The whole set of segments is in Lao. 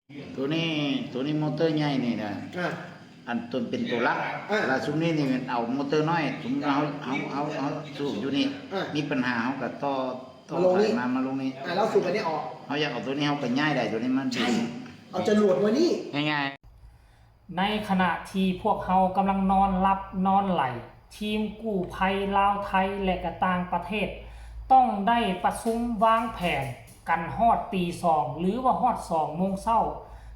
ໂຕນີ້ ໂຕນີ້ມໍເຕີໃຫຍ່ນີ້ນະ ອ່າ ອັນຕົວເປັນໂຕຫຼັກ ອ່າ ແລ້ວຊຸມນີ້ນີ້ແມ່ນເອົາມໍເຕີນ້ອຍ ສົມມຸດວ່າເຮົາ ເຮົາ ເຮົາ ເຮົາສູບຢູ່ນີ້ ອ່າ ມີປັນຫາເຮົາກໍຕໍ່ ຕໍ່ ມາລົງນີ້ ສາຍມາ ມາລົງນີ້ ອ່າ ແລ້ວສູບອັນນີ້ອອກ ເຮົາຢາກເອົາໂຕນີ້ເຮົາກໍຍ້າຍໄດ້ ໂຕນີ້ມັນ ໃຊ່ ເອົາຈະຫຼວດໄວ້ນີ້ ງ່າຍໆ. ໃນຂະນະທີ່ພວກເຮົາກຳລັງນອນຫຼັບນອນໄຫຼ, ທີມກູ້ໄພລາວໄທ ແລະ ກະຕ່າງປະເທດ ຕ້ອງໄດ້ປະຊຸມວາງແຜນກັນຮອດຕີສອງ ຫຼືວ່າຮອດສອງໂມງເຊົ້າ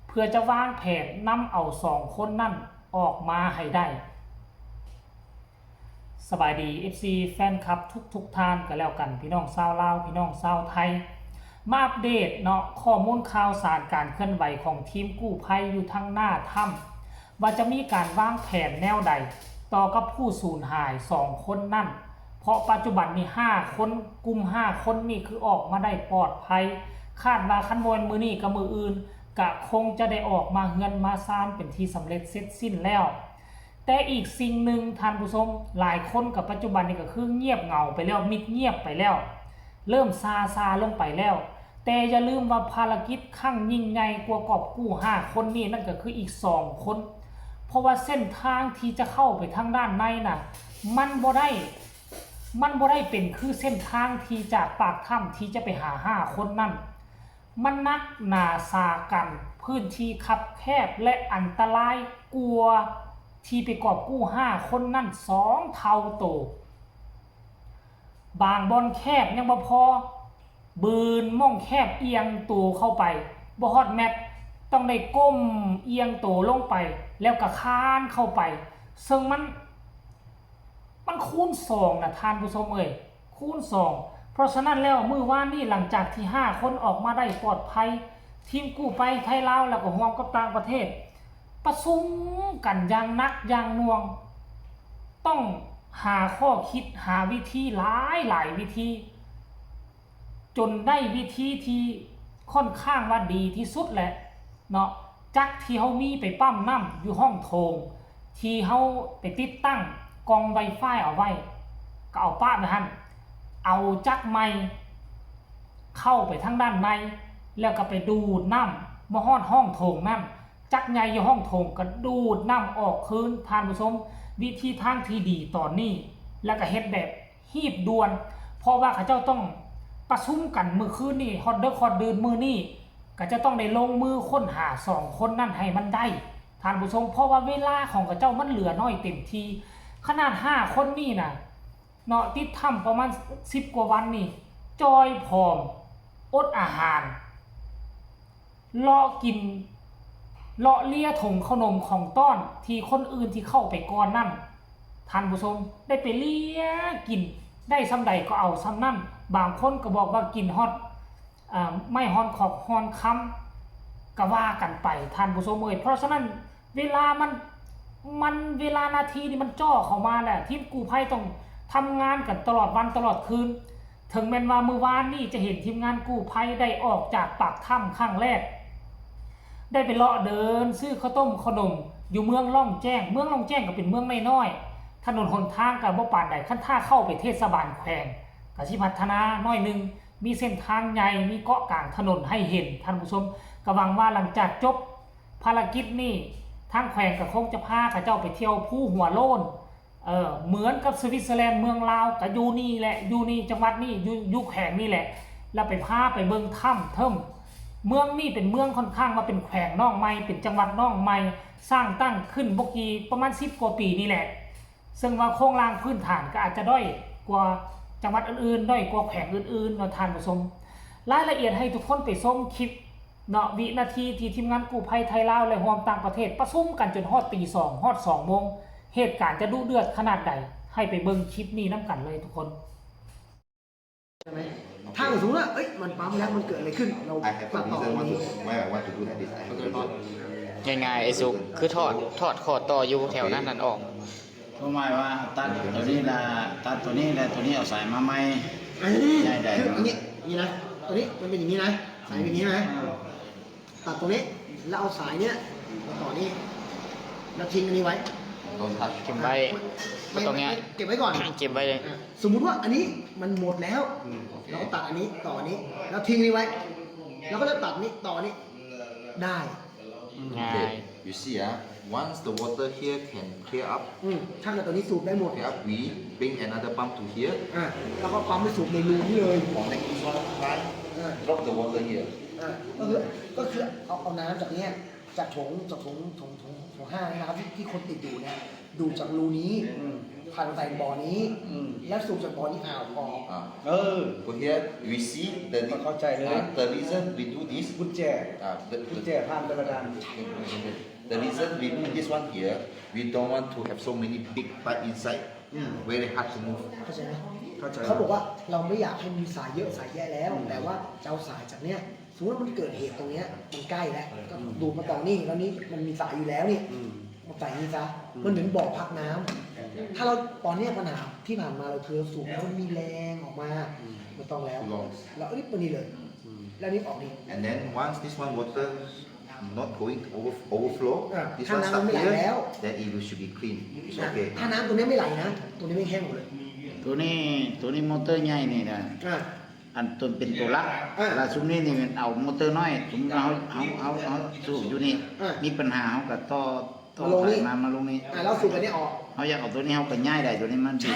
ເພື່ອຈະວາງແຜນນຳເອົາສອງຄົນນັ້ນອອກມາໃຫ້ໄດ້. ສະບາຍດີ ເອັຟຊີ ແຟນຄລັບທຸກໆທ່ານກໍແລ້ວກັນ ພີ່ນ້ອງຊາວລາວ ພີ່ນ້ອງຊາວໄທ ມາອັບເດດເນາະ ຂໍ້ມູນຂ່າວສານການເຄື່ອນໄຫວຂອງທີມກູ້ໄພຢູ່ທາງໜ້າຖ້ຳ ວ່າຈະມີການວາງແຜນແນວໃດຕໍ່ກັບຜູ້ສູນຫາຍສອງຄົນນັ້ນ ເພາະປັດຈຸບັນນີ້ຫ້າຄົນ ກຸ່ມຫ້າຄົນນີ້ຄືອອກມາໄດ້ປອດໄພ ຄາດວ່າຄັນບໍ່ແມ່ນມື້ນີ້ກໍມື້ອື່ນ ກະຄົງຈະໄດ້ອອກມາເຮືອນມາຊານເປັນທີ່ສຳເລັດເສັດສິ້ນແລ້ວ. ແຕ່ອີກສິ່ງໜຶ່ງທ່ານຜູ້ຊົມ ຫຼາຍຄົນກັບປັດຈຸບັນນີ້ກໍຄືງຽບເຫງົາໄປແລ້ວ ມິດງຽບໄປແລ້ວ ເລີ່ມຊາຊາລົງໄປແລ້ວ ແຕ່ຢ່າລືມວ່າພາລະກິດຄັ້ງຍິ່ງໃຫຍ່ກວ່າກອບກູ້ຫ້າຄົນນີ້ ນັ້ນກໍຄືອີກສອງຄົນ ເພາະວ່າເສັ້ນທາງທີ່ຈະເຂົ້າໄປທາງດ້ານໃນນະ ມັນບໍ່ໄດ້ ມັນບໍ່ໄດ້ເປັນຄືເສັ້ນທາງທີ່ຈາກປາກຖ້ຳທີ່ຈະໄປຫາຫ້າຄົນນັ້ນ ມັນໜັກໜາສາກັນ, ພື້ນທີ່ຄັບແຄບ ແລະ ອັນຕະລາຍກວ່າທີ່ໄປກອບກູ້ຫ້າຄົນນັ້ນສອງເທົ່າໂຕ. ບາງບ່ອນແຄບຍັງບໍ່ພໍ, ບາງບ່ອນແຄບອຽງໂຕເຂົ້າໄປ ບໍ່ຮອດແມັດ, ຕ້ອງໄດ້ກົ້ມອຽງໂຕລົງໄປ ແລ້ວກໍຄານເຂົ້າໄປ, ເຊິ່ງມັນ ມັນຄູນສອງນະທ່ານຜູ້ຊົມເອີຍ ຄູນສອງ. ເພາະສະນັ້ນແລ້ວ ມື້ວານນີ້ ຫຼັງຈາກທີ່ຫ້າຄົນອອກມາໄດ້ປອດໄພ, ທີມກູ້ໄພໄທລາວ ແລ້ວກໍຮ່ວມກັບຕ່າງປະເທດ ປະຊຸມກັນຢ່າງໜັກຢ່າງໜ່ວງ, ຕ້ອງຫາຂໍ້ຄິດ ຫາວິທີຫຼາຍໆວິທີ ຈົນໄດ້ວິທີທີ່ຄ່ອນຂ້າງວ່າດີທີ່ສຸດແຫຼະເນາະ. ຈັກທີ່ເຮົາມີໄປປ້ຳນ້ຳຢູ່ຫ້ອງໂຖງ ທີ່ເຮົາໄປຕິດຕັ້ງກ່ອງໄວຟາຍເອົາໄວ້ ກໍເອົາປະໄວ້ຫັ້ນ, ເອົາຈັກໃໝ່ເຂົ້າໄປທາງດ້ານໃນ ແລ້ວກໍໄປດູດນ້ຳມາຮອດຫ້ອງໂຖງນັ້ນ, ຈັກໃຫຍ່ຢູ່ຫ້ອງໂຖງກໍດູດນ້ຳອອກຄືນ. ທ່ານຜູ້ຊົມ, ວິທີທາງທີ່ດີຕອນນີ້ ແລ້ວກໍເຮັດແບບ ຮີບດ່ວນ ເພາະວ່າເຂົາເຈົ້າຕ້ອງປະຊຸມກັນມື້ຄືນນີ້ ຮອດເດິກຮອດດື່ນມື້ນີ້ ກໍຈະຕ້ອງໄດ້ລົງມືຄົ້ນຫາສອງຄົນນັ້ນໃຫ້ມັນໄດ້ ທ່ານຜູ້ຊົມ, ເພາະວ່າເວລາຂອງເຂົາເຈົ້າມັນເຫຼືອໜ້ອຍເຕັມທີ່. ຂະໜາດຫ້າຄົນນີ້ນະເນາະ ຕິດຖ້ຳປະມານສິບກວ່າວັນນີ້ ຈ່ອຍຜອມ ອົດອາຫານ ເລາະກິນ ເລາະເລຍຖົງເຂົ້າໜົມຂອງຕ້ອນທີ່ຄົນອື່ນທີ່ເຂົ້າໄປກ່ອນນັ້ນ ທ່ານຜູ້ຊົມ ໄດ້ໄປເລຍກິນ ໄດ້ສ່ຳໃດກໍເອົາສ່ຳນັ້ນ, ບາງຄົນກໍບອກວ່າກິນຮອດ ເອີ ໄມ້ຮອນຂອກຮອນຄຳ ກໍວ່າກັນໄປ ທ່ານຜູ້ຊົມເອີຍ. ເພາະສະນັ້ນ ເວລາມັນ ມັນ ເວລານາທີນີ້ມັນຈ່ອເຂົ້າມາແລ້ວ, ທີມກູ້ໄພຕ້ອງທຳງານກັນຕະຫຼອດວັນຕະຫຼອດຄືນ. ເຖິງແມ່ນວ່າມື້ວານນີ້ຈະເຫັນທີມງານກູ້ໄພໄດ້ອອກຈາກປາກຖ້ຳຄັ້ງແລກ, ໄດ້ໄປເລາະເດີນຊື້ເຂົ້າຕົ້ມເຂົ້າໜົມຢູ່ເມືອງລ່ອງແຈ້ງ. ເມືອງລ່ອງແຈ້ງກໍເປັນເມືອງນ້ອຍໆ, ຖະໜົນຫົນທາງກໍບໍ່ປານໃດ, ຄັນຖ້າເຂົ້າໄປເທດສະບານແຂວງ ກໍຊິພັດທະນາໜ້ອຍໜຶ່ງ, ມີເສັ້ນທາງໃຫຍ່, ມີເກາະກາງຖະໜົນໃຫ້ເຫັນ. ທ່ານຜູ້ຊົມ, ກໍຫວັງວ່າຫຼັງຈາກຈົບ ພາລະກິດນີ້ ທາງແຂວງກໍຄົງຈະພາເຂົາເຈົ້າໄປທ່ຽວພູຫົວໂລ້ນ ເອີ ເໝືອນກັບສະວິດເຊີແລນເມືອງລາວ ກໍຢູ່ນີ້ແຫຼະ ຢູ່ນີ້ ຈັງຫວັດນີ້ ຢູ່ ຢູ່ແຂວງນີ້ແຫຼະ ແລ້ວໄປພາໄປເບິ່ງຖ້ຳເຖິ່ມ. ເມືອງນີ້ເປັນເມືອງຂ້ອນຂ້າງວ່າເປັນແຂວງນ້ອງໃໝ່ ເປັນຈັງຫວັດນ້ອງໃໝ່ ສ້າງຕັ້ງຂຶ້ນບໍ່ກີ່ ປະມານສິບກວ່າປີນີ້ແຫຼະ. ເຊິ່ງວ່າໂຄງລ່າງພື້ນຖານກໍອາດຈະດ້ອຍກວ່າຈັງຫວັດອື່ນໆ ດ້ອຍກວ່າແຂວງອື່ນໆເນາະທ່ານຜູ້ຊົມ. ລາຍລະອຽດໃຫ້ທຸກຄົນໄປຊົມຄລິບເນາະ ວິນາທີທີ່ທີມງານກູ້ໄພໄທລາວ ແລະ ຮ່ວມຕ່າງປະເທດປະຊຸມກັນຈົນຮອດຕີສອງ ຮອດສອງໂມງ ເຫດການຈະດຸເດືອດຂະໜາດໃດ ໃຫ້ໄປເບິ່ງຄລິບນີ້ນຳກັນເລີຍທຸກຄົນ. ໃຊ່ໄໝ? ຖ້າສົມມຸດວ່າ ເອີຍ ມັນປ້ຳແລ້ວ ມັນເກີດອະໄລຂຶ້ນ? ເຮົາຕັດຕໍ່ ງ່າຍໆ ໄອ້ສຸກ ຄືຖອດ ຖອດຂໍ້ຕໍ່ຢູ່ແຖວນັ້ນນັ້ນອອກ. ຄວາມໝາຍວ່າຕັດຕົວນີ້ລະ ຕັດຕົວນີ້ ແລະ ຕົວນີ້ເອົາສາຍມາໃໝ່ ເອີ ງ່າຍໄດ້ ຄື ເນາະ ອັນນີ້ ນີ້ນະ ຕົວນີ້ມັນເປັນຢ່າງນີ້ນະ ສາຍເປັນຢ່າງນີ້ນະ ອ່າ ຕັດຕົງນີ້ ແລ້ວເອົາສາຍເນີ້ຍມາຕໍ່ນີ້ ແລ້ວຖິ້ມອັນນີ້ໄວ້ ຖິ້ມໄວ້ ບໍ່ຕ້ອງແຍກ ເກັບໄວ້ກ່ອນ ເກັບໄວ້ເລີຍ ອ່າ ສົມມຸດວ່າອັນນີ້ມັນໝົດແລ້ວ ອືມ ໂອເຄ ເຮົາກໍຕັດອັນນີ້ຕໍ່ອັນນີ້ ແລ້ວຖິ້ມອັນນີ້ໄວ້ ເຮົາກໍຈະຕັດນີ້ຕໍ່ນີ້ ໄດ້ ງ່າຍ. Okay, you see, ah, once the water here can clear up, ອືມ ຖ້າເກີດຕົວນີ້ສູບໄດ້ໝົດ clear up, we bring another pump to here. ອ່າ ແລ້ວກໍປ້ຳໄປສູບໃນຮູນີ້ເລີຍ. Connect this one, right? ອ່າ Drop the water here. ອ່າ ກໍຄື ກໍຄືເອົາ ເອົານ້ຳຈາກເນີ້ຍ ຈາກຖົງ ຈາກຖົງ ຖົງ ຖົງ ຖົງຫ້ານີ້ນະຄັບ ທີ່ ທີ່ຄົນຕິດຢູ່ເນີ້ຍ ດູດຈາກຮູນີ້ ອືມ ຜ່ານໃສ່ບໍ່ນີ້ ອືມ ແລ້ວສູບຈາກບໍ່ນີ້ອອກ. ອ່າ ເອີ But here we see the ເຂົ້າໃຈເລີຍ the reason we do this ກຸນແຈ ອ່າ the ກຸນແຈຜ່ານແຕ່ລະດ່ານ. The reason we put this one here, we don't want to have so many big pipe inside. ອືມ Very hard to move. ເຂົ້າໃຈໄໝ? ເຂົ້າໃຈ. ເຂົາບອກວ່າເຮົາບໍ່ຢາກໃຫ້ມີສາຍເຍອະສາຍແຍະແລ້ວ ອືມ ແຕ່ວ່າຈະເອົາສາຍຈາກເນີ້ຍ ສົມມຸດວ່າມັນເກີດເຫດຕົງເນີ້ຍ ມັນໃກ້ແລ້ວ ອືມ ກໍດູດມາຕອງນີ້ ແລ້ວນີ້ມັນມີສາຍຢູ່ແລ້ວນີ້ ອືມ ມາໃສ່ນີ້ຊະ ອືມ ມັນເປັນບໍ່ພັກນ້ຳ. ຖ້າເຮົາ ຕອນເນີ້ຍບັນຫາທີ່ຜ່ານມາເຮົາຄືເຮົາສູບ ມັນມີແຮງອອກມາ ອືມ ບໍ່ຕ້ອງແລ້ວ ແລ້ວອັນນີ້ປານນີ້ເລີຍ ອືມ ແລ້ວນີ້ອອກນີ້. And then once this one water not going over overflow, ອ່າ this one stop here, then it should be clean. It's okay. ຖ້ານ້ຳຕົງນີ້ໄມ່ໄຫຼນະ ຕົງນີ້ແມ່ງແຫ້ງໝົດເລີຍ. ຕົວນີ້ ຕົວນີ້ມໍເຕີໃຫຍ່ນີ້ນະ ອ່າ ອັນຕົວເປັນຕົວຫຼັກ ອ່າ ແລ້ວຊຸມນີ້ນີ້ແມ່ນເອົາມໍເຕີນ້ອຍ ສົມມຸດເຮົາ ເຮົາ ເຮົາ ເຮົາສູບຢູ່ນີ້ ອ່າ ມີບັນຫາເຮົາກໍຕໍ່ ຕໍ່ໄປມາ ມາລົງນີ້ ອ່າ ແລ້ວສູບໄປນີ້ອອກ ເຮົາຢາກເອົາຕົວນີ້ເຮົາກໍຍ້າຍໄດ້ ຕົວນີ້ມັນ ໃຊ່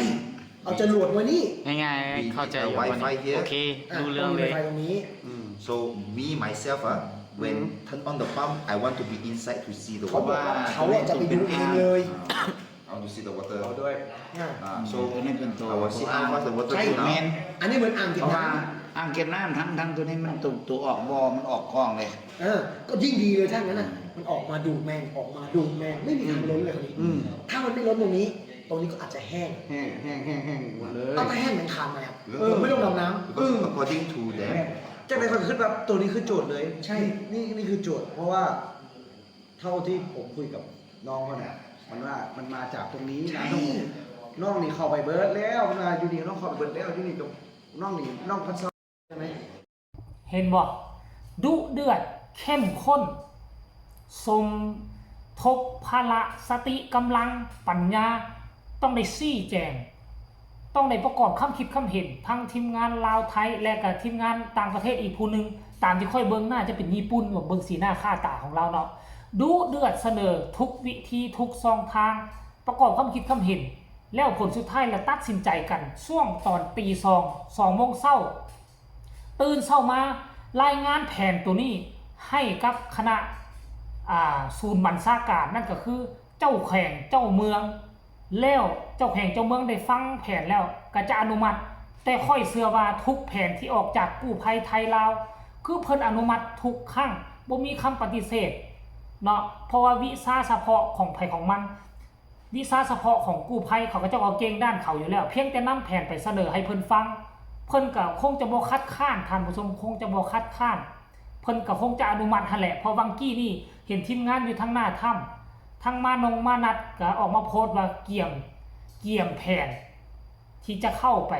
ເອົາຈະຫຼວດມານີ້ ງ່າຍໆ ເຂົ້າໃຈຢູ່ Wi-Fi here. ໂອເຄ ອ່າ ຮູ້ເລື່ອງເລີຍ ມີ Wi-Fi ຕົງນີ້ ອືມ So me myself, ah, when turn on the pump, I want to be inside to see the water. ເຂົາບອກວ່າເຂົາຈະໄປດູເອງເລີຍ. I want to see the water. ເອົາດ້ວຍ ອ່າ So ຕົວນີ້ເປັນຕົວ I will see how much the water ໃຊ່ now. ແມ່ນ ອັນນີ້ເໝືອນອ່າງເກັບນ້ຳ ເພາະວ່າອ່າງເກັບນ້ຳທັງ ທັງຕົວນີ້ມັນຕົວ ຕົວອອກບໍ່ ມັນອອກກ້ອງເລີຍ. ເອີ ກໍຍິ່ງດີເລີຍ ຖ້າຊັ້ນນະ ມັນອອກມາດູດແມ່ງ ອອກມາດູດແມ່ງ ໄມ່ມີທາງລົ້ນເລີຍ ອືມ ຖ້າມັນໄມ່ລົ້ນຕົງນີ້ ຕົງນີ້ກໍອາດຈະແຫ້ງ ແຫ້ງ ແຫ້ງ ແຫ້ງ ແຫ້ງໝົດເລີຍ. ເອົາ ຖ້າແຫ້ງມັນຂາດໄໝອ່ະ? ເອີ ເອີ ມັນບໍ່ໄດ້ດຳນ້ຳ. Because according to them ຈັ່ງໃດຂ້ອຍຄິດວ່າຕົງນີ້ຄືໂຈດເລີຍ. ໃຊ່ ນີ້ ນີ້ຄືໂຈດ ເພາະວ່າ ເທົ່າທີ່ຜົມຄຸຍກັບນ້ອງເຂົານະ ມັນວ່າມັນມາຈາກຕົງນີ້ນະ. ນ້ອງນີ້ເຂົ້າໄປເບິດແລ້ວ ມັນວ່າຢູ່ນີ້ນ້ອງເຂົ້າໄປເບິດແລ້ວ ຢູ່ນີ້ກໍນ້ອງນີ້ນ້ອງພັນຊາວ ເຫັນບໍ່? ດຸເດືອດ ເຂັ້ມຂຸ້ນ ສົມທົບພະລະ ສະຕິ ກຳລັງ ປັນຍາ ຕ້ອງໄດ້ຊີ້ແຈງ ຕ້ອງໄດ້ປະກອບຄຳຄິດຄຳເຫັນ ທັງທີມງານລາວໄທ ແລະກະທີມງານຕ່າງປະເທດອີກຜູ້ໜຶ່ງ ຕາມທີ່ຂ້ອຍເບິ່ງໜ້າຈະເປັນຍີ່ປຸ່ນ ເບິ່ງສີໜ້າຄ່າຕາຂອງລາວເນາະ. ດຸເດືອດ ສະເໜີທຸກວິທີທຸກຊ່ອງທາງ ປະກອບຄຳຄິດຄຳເຫັນ ແລ້ວຜົນສຸດທ້າຍລະຕັດສິນໃຈກັນ ຊ່ວງຕອນຕີສອງ ສອງໂມງເຊົ້າ ຕື່ນເຊົ້າມາລາຍງານແຜນໂຕນີ້ໃຫ້ກັບຄະນະ ອ່າ ສູນບັນຊາການ ນັ້ນກໍຄືເຈົ້າແຂວງເຈົ້າເມືອງ ແລ້ວເຈົ້າແຂວງເຈົ້າເມືອງໄດ້ຟັງແຜນແລ້ວກໍຈະອະນຸມັດ. ແຕ່ຂ້ອຍເຊື່ອວ່າທຸກແຜນທີ່ອອກຈາກກູ້ໄພໄທລາວ ຄືເພິ່ນອະນຸມັດທຸກຄັ້ງ ບໍ່ມີຄຳປະຕິເສດເນາະ ເພາະວ່າວິຊາສະເພາະຂອງໃຜຂອງມັນ. ວິຊາສະເພາະຂອງກູ້ໄພ ເຂົາເຈົ້າກໍເກັ່ງດ້ານເຂົາຢູ່ແລ້ວ ພຽງແຕ່ນຳແຜນໄປສະເໜີໃຫ້ເພິ່ນຟັງ ເພິ່ນກໍຄົງຈະບໍ່ຄັດຄ້ານ ທ່ານຜູ້ຊົມ ຄົງຈະບໍ່ຄັດຄ້ານ ເພິ່ນກໍຄົງຈະອະນຸມັດຫັ້ນແຫຼະ. ເພາະຫວ່າງກີ້ນີ້ເຫັນທີມງານຢູ່ທາງໜ້າຖ້ຳ ທັງມານົງມານັດກໍອອກມາໂພສວ່າກຽມ ກຽມແຜນທີ່ຈະເຂົ້າໄປ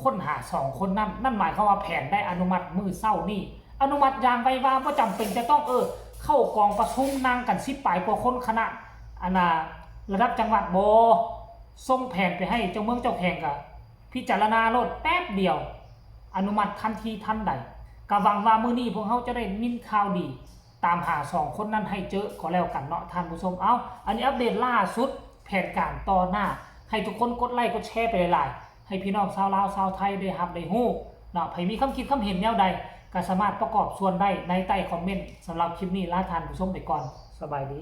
ຄົ້ນຫາສອງຄົນນັ້ນ ນັ້ນໝາຍຄວາມວ່າແຜນໄດ້ອະນຸມັດມື້ເຊົ້ານີ້ ອະນຸມັດຢ່າງໄວວາ ບໍ່ຈຳເປັນຈະຕ້ອງ ເອີ ເຂົ້າກອງປະຊຸມນັ່ງກັນສິບປາຍກວ່າຄົນ ຄະນະ ອັນນ່າ ລະດັບຈັງຫວັດ ບໍ່ ສົ່ງແຜນໄປໃຫ້ເຈົ້າເມືອງເຈົ້າແຂວງກະພິຈາລະນາໂລດ ແປັບດຽວອະນຸມັດທັນທີທັນໃດ. ກະຫວັງວ່າມື້ນີ້ພວກເຮົາຈະໄດ້ຍິນຂ່າວດີ ຕາມຫາສອງຄົນນັ້ນໃຫ້ເຈີກໍແລ້ວກັນເນາະທ່ານຜູ້ຊົມ. ເອົ້າ ອັນນີ້ອັບເດດລ່າສຸດ ແຜນການຕໍ່ໜ້າ ໃຫ້ທຸກຄົນກົດໄລ້ກົດແຊໄປຫຼາຍໆ ໃຫ້ພີ່ນ້ອງຊາວລາວຊາວໄທໄດ້ຮັບໄດ້ຮູ້ເນາະ. ໃຜມີຄຳຄິດຄຳເຫັນແນວໃດ ກໍສາມາດປະກອບສ່ວນໄດ້ໃນໃຕ້ຄອມເມັນ. ສຳລັບຄລິບນີ້ລາທ່ານຜູ້ຊົມໄປກ່ອນ. ສະບາຍດີ.